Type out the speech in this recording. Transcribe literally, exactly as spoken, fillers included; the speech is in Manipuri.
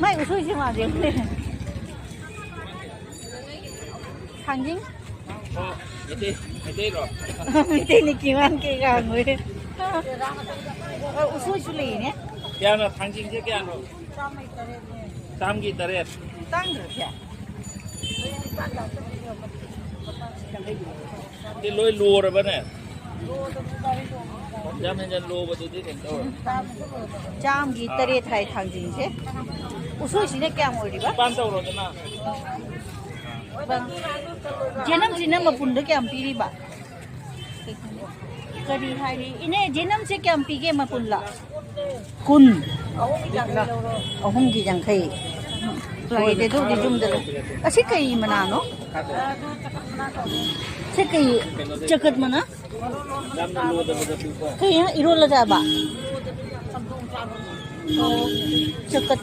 ꯃꯥꯏ ꯎꯁꯣꯏꯁꯦ ꯃꯥꯟꯗꯦ꯫ ꯊꯥꯡꯖꯤꯡ꯫ ꯑꯣ, ꯃꯩꯇꯩ, ꯃꯩꯇꯩꯔꯣ? ꯃꯩꯇꯩꯅ ꯀꯤꯃꯥꯟ ꯀꯩ ꯀꯥꯡꯉꯣꯏ꯫ ꯎꯁꯣꯏꯁꯨ ꯂꯩꯅꯦ꯫ ꯀꯌꯥꯅꯣ ꯊꯥꯡꯖꯤꯡꯁꯦ ꯀꯌꯥꯅꯣ? ꯆꯥꯝꯃꯒꯤ ꯇꯔꯦꯠ꯫ ꯇꯥꯡꯗ꯭ꯔꯁꯦ꯫ ꯁꯤ ꯂꯣꯏ ꯂꯣꯔꯕꯅꯦ? ꯌꯥꯝ ꯍꯦꯟꯖꯟ ꯂꯣꯕꯗꯨꯗꯤ ꯀꯩꯅꯣ ꯇꯧꯔꯣꯏ꯫ ꯆꯥꯝꯒꯤ ꯇꯔꯦꯠ ꯍꯥꯏ ꯊꯥꯡꯖꯤꯡꯁꯦ꯫ ꯎꯁꯣꯏꯁꯤꯅ ꯀꯌꯥꯝ ꯑꯣꯏꯔꯤꯕ? ꯄꯥꯟ ꯇꯧꯔꯣꯗꯅ꯫ ꯖꯦꯅꯝꯁꯤꯅ ꯃꯄꯨꯟꯗ ꯀꯌꯥꯝ ꯄꯤꯔꯤꯕ? ꯀꯔꯤ ꯍꯥꯏꯔꯤ? ꯏꯅꯦ, ꯖꯦꯅꯝꯁꯦ ꯀꯌꯥꯝ ꯄꯤꯒꯦ ꯃꯄꯨꯟꯗ? ꯀꯨꯟ꯫ ꯑꯍꯨꯝꯒꯤ ꯌꯥꯡꯈꯩ꯫ ꯐꯔꯦꯅꯦ, ꯑꯗꯨꯕꯨꯗꯤ ꯌꯨꯝꯗ ꯂꯩ꯫ ꯑꯁꯤ ꯀꯩ ꯃꯅꯥꯅꯣ? ꯁꯤ ꯀꯩ? ꯆꯀꯠ ꯃꯅꯥ? ꯀꯩ ꯏꯔꯣꯜꯂ ꯆꯥꯕ? ꯑꯣ, ꯆꯀꯠ